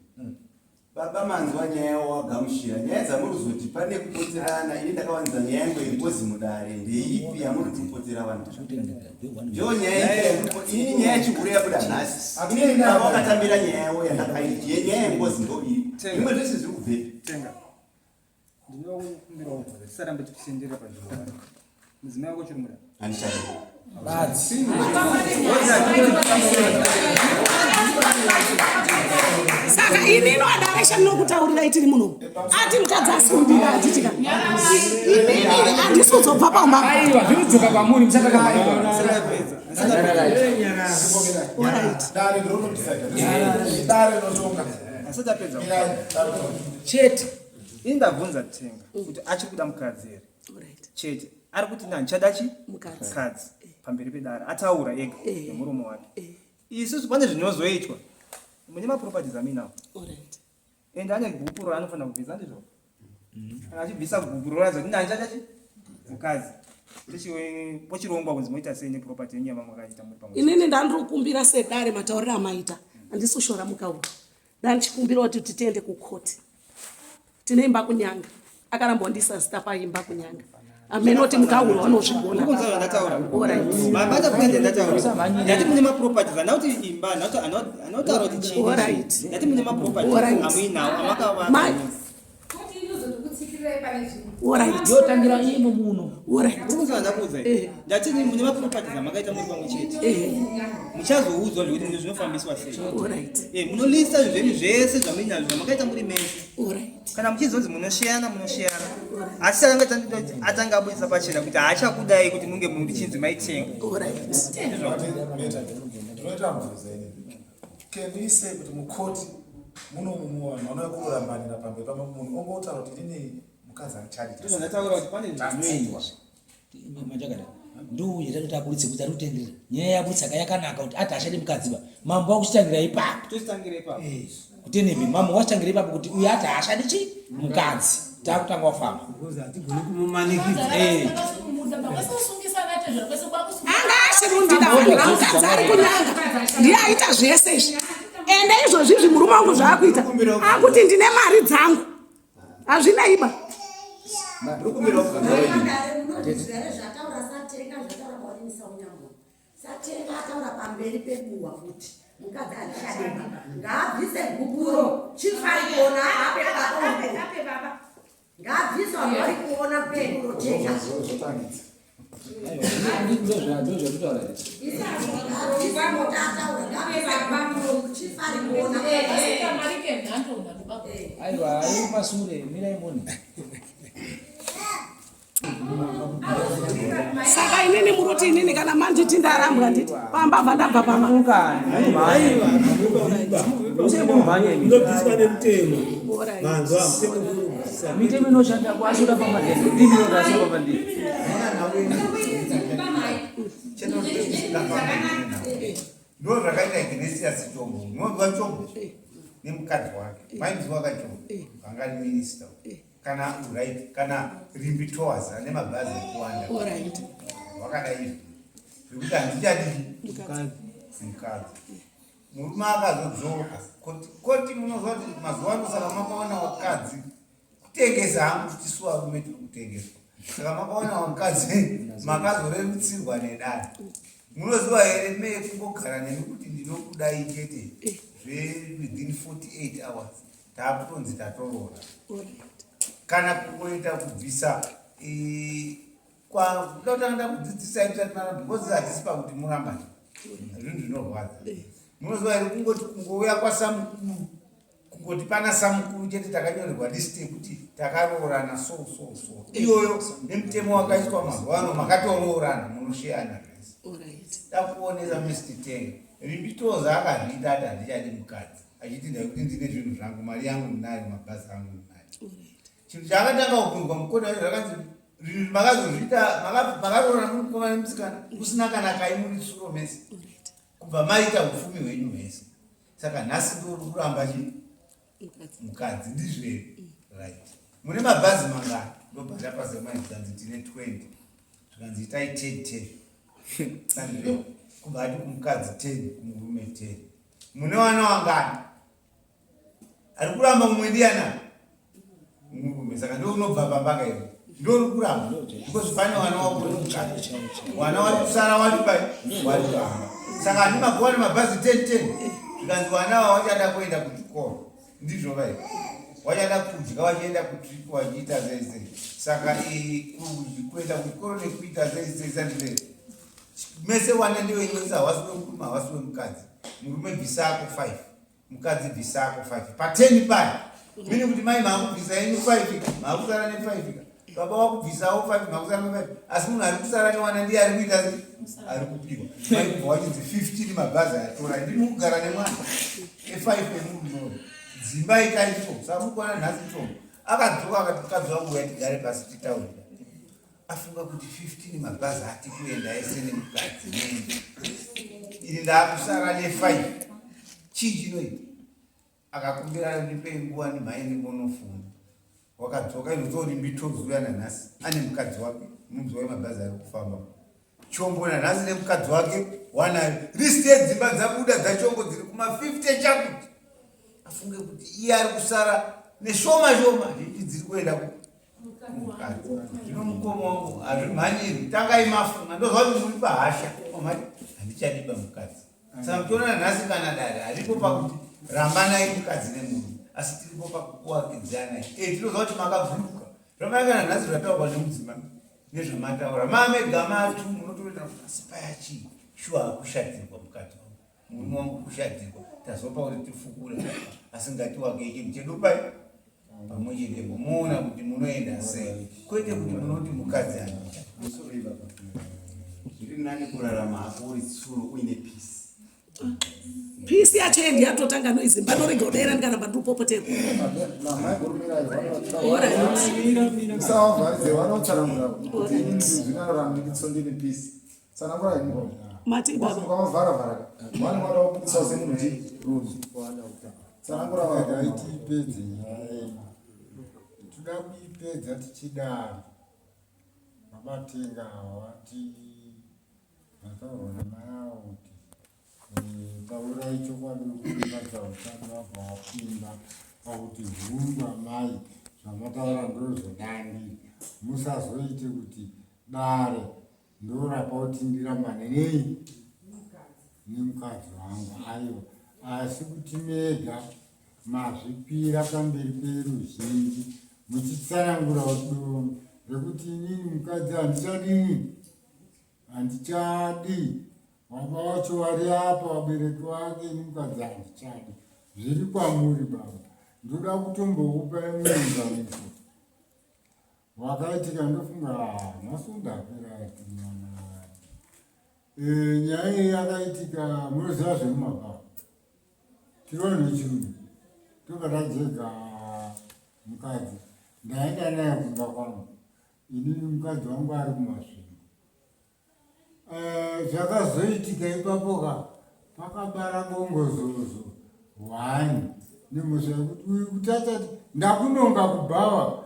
Baba manzwa nyaya wagamuchira nyaya dzamuri kuzoti pane kupoterana ini ndakawanza nyaya yangu yengozi mudare ndeipi yamuri kupotera vanhu ndiyo nyaya ini nyaya yechihure yabuda nhasi ini baba wakatambira nyaya yavo yandakaita yenyaya yengozi ndo iyi imwe zvese zviri kubvepi Ndinokumbirawo kubvunza tisarambe tichitenderera panzvimbo pano. Mudzimai wako uchiri muda? Handichadi. Saka ini ino adaresha ndinokutaurirai tiri muno. Ati mukadzi asundira atitika. Inini handisi kuzobva pamba. Aiwa zvinodzoka kwamuri musataka Dare ndinodecide. Dare rinotonga. Asati apedza. Chete. Ini ndabvunza Tenga kuti achiri kuda mukadzi here? Chete. Ari kuti handichada chi? Mukadzi. Eh. Pamberi pedare ataura ega eh. nemuromo wake. Eh. Isusu pane zvinozoitwa. Mune maproperties aminawo. And ane gupuro raanofanira kubvisa ndizvo? Mm-hmm. Kana achibvisa gupuro racho kuti handichada chi? Mukadzi. Pochirongwa kunzi moita sei neproperty yenyu yamamakaita muri pamwe. Inini ndandiri sedare matauriro amaita. Handisi kushora mukaura. Ndandichikumbira kuti titiende kukoti. Tine imba kunyanga. Akaramba wandisa zita paimba kunyanga. Amenoti mukaura vanozvigona. Kunzwa zvandataura. Mabata kuenda ndataura. Ndati mune maproperties ana kuti imba anotaura kuti chii. Alright. Ndati mune maproperties amuinawo amakavaka. Yotangira imo muno. Ndakuudza ndati mune maproperties amakaita muri pamwe chete. Muchazoudzwa zvekuti mune zvinofambiswa sei. Munolista zvinhu zvenyu zvese zvamuinazvo zvamakaita muri mese. Kana muchizonzi munosheyana munosheyana. Asi akanga atanga abudisa pachena kuti haachakudai kuti munge muchinzi maitenga. Ndinoita mubvunzo ini. Can we say kuti mukoti muno vanhu vanouya kurambanira pamberi pamwe munhu ongotaura kuti inini mukadzi andichadi. Ndataura kuti pane zvinoitwa. Machakata ndouye tatoti aburitse kuti ari kutenderera nyaya yaburitsa yakanaka kuti ati achadi mukadzi ba mambo wakuchitangira ipapo tochitangira ipapo kutenebe mambo wachitangira ipapo kuti uyu ati haachadi chi mukadzi takutanga wafamba hatigoni kumumanikidza anga achirundira vanhu vamukadzi ari kunyanga ndiye aita zvese izvi ende izvozvi izvi murume wangu zvaakuita akuti ndine mari dzangu hazvina iba Satenga ataura pamberi pebuwa kuti mukadzi handichadema ngaabvise gupuro chifari kuona ape baba ngaabvise vanhu vari kuona gupuro tenga Aiwa, ayo masure, mirai muone. Saka inini muruti inini kana manditi ndarambwa nditi pambabva ndabva pama. Unobviswa nemutemo. Manzwa mutemo unobvisa. Mitemo inoshanda kwasura pamandini. Ndimi inoshanda pamandini. Ndo zvakaita Ignatius Chombo. Unonzwa Chombo nemukadzi wake. Mainzwa kaChombo. Anga ari minister. Kana right kana Rimbi Tours ane mabhazi ekuwanda. Alright. Wakadai izvi. Zvekuti handichadi mukadzi. Murume akazodzoka. Koti koti munozwa kuti mazuva ano saka makaona wakadzi kutengesa hangu kuti tisu varume tiri kutengeswa. Saka makaona wakadzi makazorerutsirwa nedare. Munoziva here me kungogara nemi kuti ndinokudai chete zve within 48 hours takutonzi tatoroora. Kana kungoita kubvisa kwakutanga ndakudzidzisai musati mara because hatisi pakuti murambane. Zvinhu zvinorwadza. Munoziva here kungoti kungouya kwasamukuru kungoti pana samukuru chete takanyorerwa list yekuti takaroorana so so so iyoyo nemutemo wakaiswa mazuva ano makatoroorana munosheyana zvese. Takuonesa Mr. Tenga Rimbitoza akazviita ati handichadi mukadzi achiti ndaikuti ndine zvinhu zvangu mari yangu ndinayo mabhazi angu ndinayo. Chinhu chaakatanga kubvunzwa mukoti wacho zvakanzi zvinhu makazozviita makaroorana muri mukomana nemusikana kusina kana kai muri tsuro mese kubva maita upfumi hwenyu hwese saka nhasi ndori kuramba chi mukadzi ndizvo here right mune mabhazi mangani ndobva ndapasa mai zvikanzi tine 20 zvikanzi itai 10 10 kubva ati kumukadzi 10 kumurume 10 mune wana wangani ari kuramba mumwe ndiyana murume saka ndo unobva pamba ka iwe ndo uri kuramba because pane wana wako mukadzi wana wari kusara wari pai wari pamba saka handi makuwana mabhazi 10 10 zvikanzi wana ava wachada kuenda kuchikoro ndizvo vai wachada kudya wachienda kutrip wachiita sei sei saka kuenda kuchikoro nekuita sei sei sandizve mese wana ndiwe nyisa hawasi wemurume hawasi wemukadzi murume bvisako 5 mukadzi bvisako 5 pa 10 paya mini kuti mai maakubvisa yenyu 5 maakusara ne 5 ka baba wakubvisawo 5 maakusara ne 5 asi munhu ari kusara newana ndiye ari kuita sei ari kupiwa mai kubva wachinzi 15 mabhazi atora ndimi kugara nemwana e5 emurume uyu dzimba itaito samukuona nhasi chombo akadzoka akati mukadzi wangu uya tigare pasi titaurira afunga kuti 15 mabhazi ati kuenda ese nemukadzi neni ini ndakusara ne5 chii chinoita akakumbira ndipei nguva ndimhanye ndimbonofunga. Wakadzoka izvozvo mbitozuya nanhasi ane mukadzi wake munzwa wemabhazi ari kufamba. Chombo nanhasi nemukadzi wake wanayo. List yedzimba dzabuda dzachombo dziri kuma 50 chakuti afunge kuti iye ari kusara neshoma shoma zhinji dziri kuenda kumukadzi. Zvino mukoma wangu hazvimhanyirwi, tangai mafunga ndozva kuti muri pahasha mati handichadiba mukadzi. Saka muchiona nanhasi kana dare haripo pakuti rambanai mukadzi nemurume asi tiripo pakukuwakidzanai. Eh, tinoziva kuti makavhunduka zvamai kana nhasi zvataurwa nemudzimai nezvamataura mamega matu munotoita kuti asi paya chii shuwa akushatirwa mukadzi wangu murume wangu kushatirwa tazopa kuti tifukure asi ngatiwakei chinhu chedu pai pamwe chetepo moona kuti munoenda sei kwete kuti munoti mukadzi anoita zviri nani kurarama hako uri tsuro uine peace Peace yacho yendi yatotanga noise mbanorega kudaira ndikaramba ndikupopoterwa. Musavavharidze vanotsanangura kuti inini zvinorarama nditsondini peace. Tsanangura ini baba. Mati baba. Mukavavhara vhara. Vane vada kupisa semunhu chi ruzi. Tsanangura baba. Tiipedze nyaya yedu. Toda kuipedza tichidaro. Vabatenga ava vati Zvataurwa namai avo kuti eh, taurai chokwadi wekubatsa utano vabva vapinda pakuti hungu amai zvamataura ndozvodandi musazoite kuti dare ndorapa kuti ndirambane nei nemukadzi wangu aiwa asi kuti mega mazvipira pamberi peruzhinji muchitsanangura kuti rekuti inini mukadzi handichadini Handichadi baba wacho wari apa vabereki vake ini mukadzi handichadi zviri kwamuri baba ndoda kutombokupai muenzaniso wakaitika ndofunga ah, nhasi ndapera mwana e, nyaya iyi yakaitika munoziva zvemumababa tiri vanhu vechirume tobva tajega mukadzi ndaenda naye kumba kwangu Inini mukadzi wangu ari kuMasvingo. Eh, zvakazoitika ipapo ka pakabara bongozozo one nemhosva yekuti uyu kuti achati ndakunonga kubhawa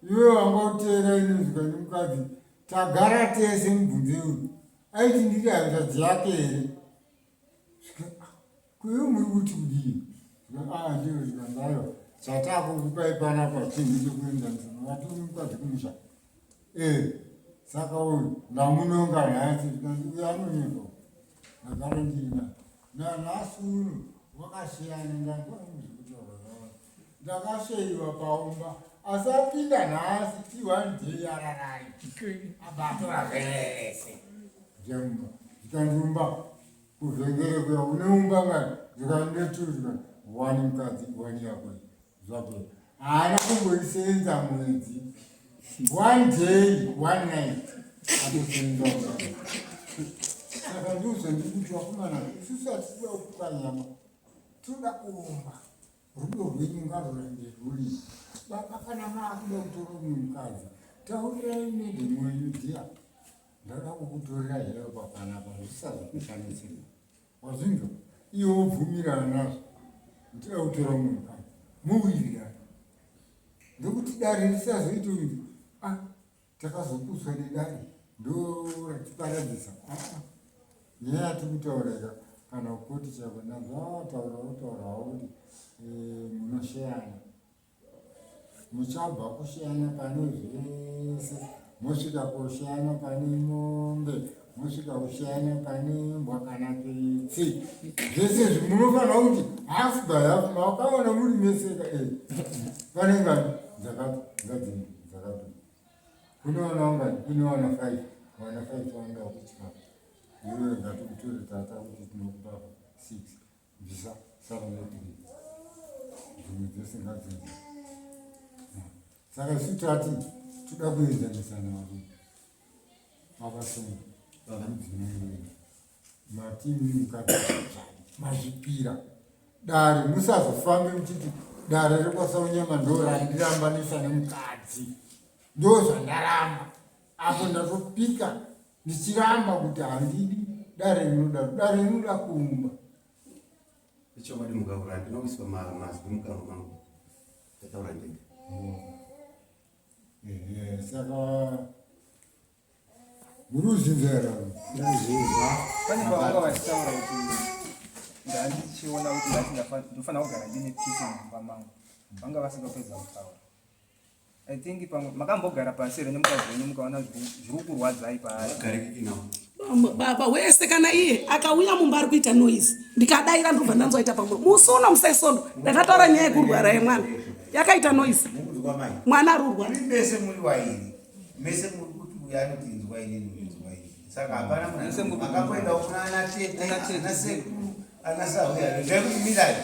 iwe wanga uteera inozvika nemukadzi tagara tese mubvunze uyu aiti ndiri hanzvadzi yake here Kuyo muri kuti kudii? Ah, ndiro zvikandayo. Chatakukupai panapa chinhu chekuenzanisa mavati uri mukadzi kumusha. Eh, saka uyu ndamunonga nhasi zvikanzi uyu anonyepa. Ndagara ndina. Nanhasi uno wakasiyana ndanzwa zvekutaura zvavo. Ndakasheyiwa paumba asi apinda nhasi ti one day ararai. Abatora zvese. Zvemumba. Zvikanzi umba. Kuvhengere kuya une umba ngani zvikandetu zvikani wani mukadzi wani yako zvapera haana kumboisenza mwedzi one day one night atosenza saka ndizvo ndikuti vakomana isusu hatikuda kupa nyama tinoda kuumba rudo rwenyu ngarurambe rwuri baba kana maakuda kutora umwe mukadzi taurirai nedemo wenyu dhiya Ndada kukutorera help panapa zvisazokushamisa. Wazvinzwa? Iwe wobvumirana nazvo. Ndida kutora umwe mukadzi. Mowirirana. Ndokuti dare risazoite kuti ah takazoputswa nedare ndoratiparadzisa. Ah ah. Nyaya yatiri kutaura ika kana kukoti chako ndanzwa wataura wotaura hawo kuti eh, munosheyana. Muchabva kusheyana pane zvese mosvika kusheyana pane mombe mosvika kusheyana pane mbwa kana kitsi zvese izvi munofanira kuti half by half makaona muri meseka e eh, pane ngani dzakati ngadzimbi dzakati kune wana ungani kune wana five wana five vanoda kutya iwe ngatikutori tata kuti tinokupa six Bvisa sara nethree dzimwe dzese ngadzinzi. Saka isu tati toda kuenzanisana varume baba Songo vamudzimai wenyu matimi mukadzi mazvipira dare musazofambe muchiti dare rekwaSaunyama ndo randirambanisa nemukadzi ndozvandaramba apo ndatopika ndichiramba kuti handidi dare rinodaro dare rinoda kuumba Ichokwadi mukaura ndinoiswa mazwi mukanwa mangu ndataura ndega. Saka muri kuzvinzwa here avo? Ndazvinzwa. Pane pavanga vachitaura kuti ndandichiona kuti nhasi ndofanira kugara ndine peace mumba mangu. Vanga vasingapedza kutaura. I think pamwe makambogara pasi here nemukadzi wenyu mukaona zviri kurwadzai paari. Baba wese kana iye akauya mumba ari kuita noise ndikadaira ndobva ndanzwa aita pamwe musi uno musesondo ndakataura nyaya yekurwara yemwana yakaita noise mwana ari kurwara. Mese muri wairi mese muri kuti uyu anoti inzwa inini uyu inzwa inini saka hapana munhu makamboendawo kuna ana tete ana sekuru ana sahwira regai kuti mirai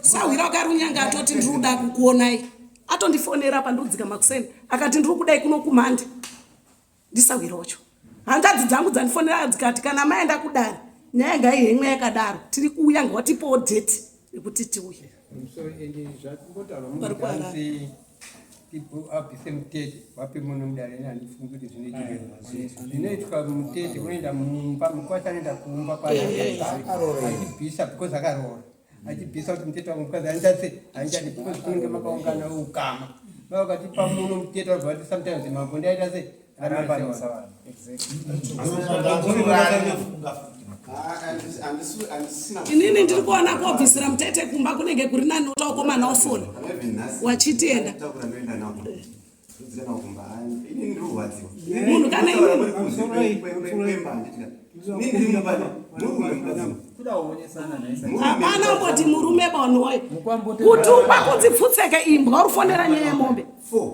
Sahwira wakarunyanga atoti ndiri kuda kukuonai atondifonera apa ndiri kudzika makuseni akati ndiri kudai kuno kumande ndisahwira wacho hanzvadzi dzangu dzandifonera dzikati kana maenda kudare nyaya ngaihemwe yakadaro tiri kuuya ngawatipowo date yekuti tiuye abvise mutete vape muno mudare ini handifungi kuti zvinoitika zvinoitwa mutete unoenda mumba mukwasha anoenda kumba kwaachibvisa because akaroora achibvisa kuti mutete wangu mukadzi andichase handichadi because kunenge makaungana ukama vakati pamuno mutete wabva vati sometimes mambo ndaita se Inini ndiri kuona kobvisira mutete kumba kunenge kuri nani utakomana ofona wachitienda munhu kana hapana umboti murume bonhoyo kutukwa kunzi pfutseke imbwa uri fonera nyaya yemombe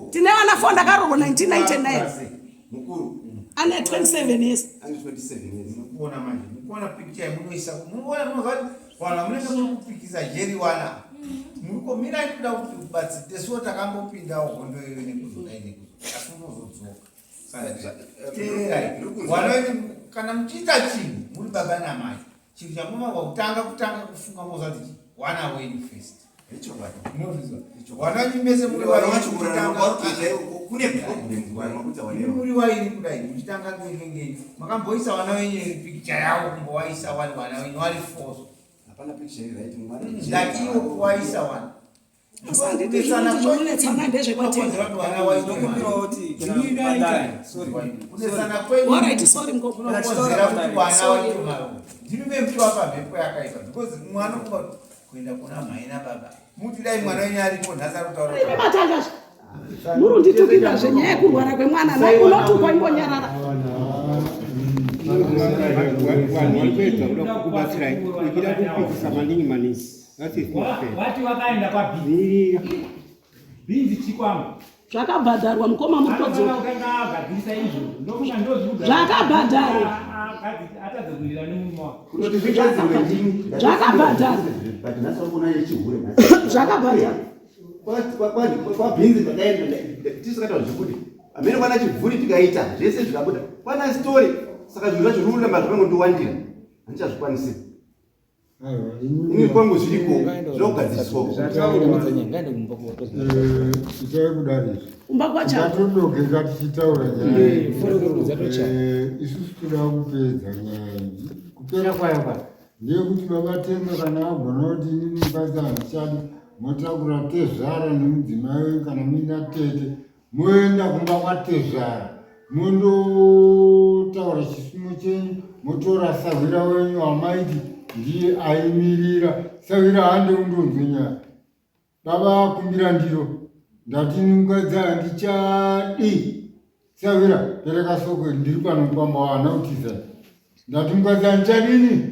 tine vana fo ndakaroorwa 1999 mukuru ane 27 years ane 27 years mukuona manje mukuona picture yamunoisa munoona munozva vanhu vamunenge muri kupikisa jeri wana muriko mirai kuda kuti ubatsi tesuwo takambopindawo hondo iyoyo nekuzodai nekuzo asi unozodzoka teerai wana wenyu kana muchiita chinhu muri baba namai chinhu chamunofanirwa kutanga kutanga kufunga moziva kuti wana wenyu first wana wenyu mese muri muri wairi kudai muchitanga ngengengei makamboisa wana wenyu iri pikicha yavo kumbowaisa wani wana wenyu wari foso ndati iwo kuwaisa wani Muri unditukira zvenyaya yekurwara kwemwana nhai unotukwa ingonyarara. Vanhu vari kuedza kuda kukubatsirai uchida kupikisa maningi maningi. Wati wakaenda kwa bhinzi. Bhinzi chikwambo. Zvakabhadharwa mukoma muri kodzoka. Zvakabhadharwa. Zvakabhadharwa. Zvakabhadharwa. Kwabhinzi ndakaenda tisakataura zvekuti amene kwana chibvuri tikaita zvese zvikabuda kwana story saka zvinhu zvacho zvinoramba zvakangondiwandira handichazvikwanisi. Ini kwangu zviriko zvinogadziriswa. Itai kudari izvi. Kumba kwacho. Ngatodogeka tichitaura nyaya. Isusu toda kupedza nyaya iyi. Kupera kwayo ka ndeyekuti baba Tenga kana agona kuti inini mukadzi handichadi motakura tezvara nemudzimai wenyu kana muina tete moenda kumba kwatezvara mondotaura chisumo chenyu motora sahwira wenyu wamaiti ndiye aimirira sahwira hande undonzwe nyaya baba akumbira ndiro ndati mukadzi handichadi sahwira pereka soko ndiri pano pamba wana kutiza ndati mukadzi handichadini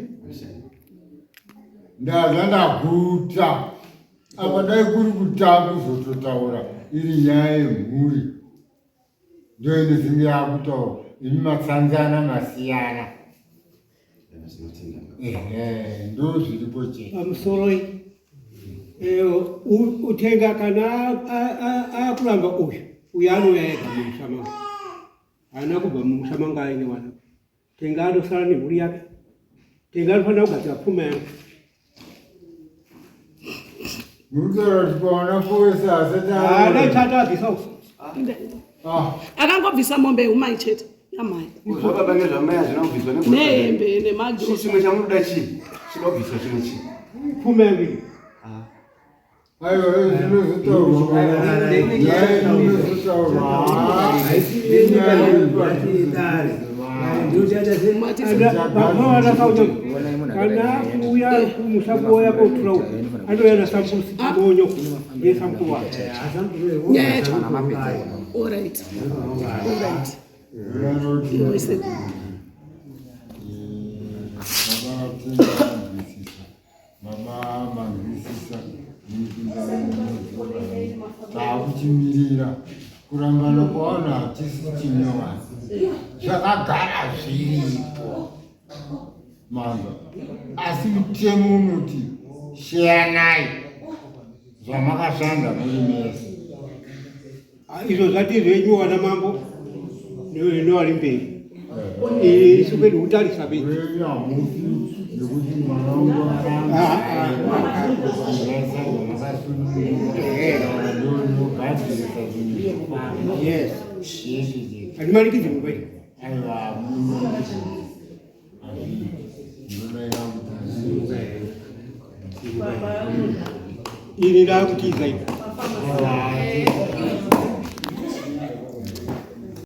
ndadya ndaguta apa dai kuri kutaa kuzototaura iri nyaya yemhuri ndoinozenge yakutaura imi matsanzana masiyana ehe ndo zviripo chete pamusoroi eh, utenga kana akuramba uyu uyu anouya ega mumusha mangu haana kubva mumusha mangu aine wana Tenga andosara nemhuri yake. Tenga anofanira kugadzira pfuma yangu. Murikutaura kuti pawana fowese asati haana chati abvisa uku. Ah. Akangobvisa mombe yeumai chete yamai. Zvababa nezvamai hazvina kubviswa nehembe nemagrosa. Chimwe chamunoda chii? Chinoda kubviswa chimwe chii? Pfuma yangu iyi. Ah. Aiwa, zvinozotaurwa. Nyaya inozotaurwa. Kana kuuya kumusha kuoya kotura uku anouya nasamukuru simonyo ndiye samukuru wake. Nyaya yacho. Alright. Alright. Baba manzwisisa takuchimirira kurambana kwaona hatisi chinyowani zvakagara zviripo manzwa asi mutemo unoti sheyanai zvamakashanda muri mese. Ah, izvo zvati zvenyu wana mambo nevari mberi isu kwedu kutarisa bedzi yes handimanikidzi mumba ini ndakutiza ini.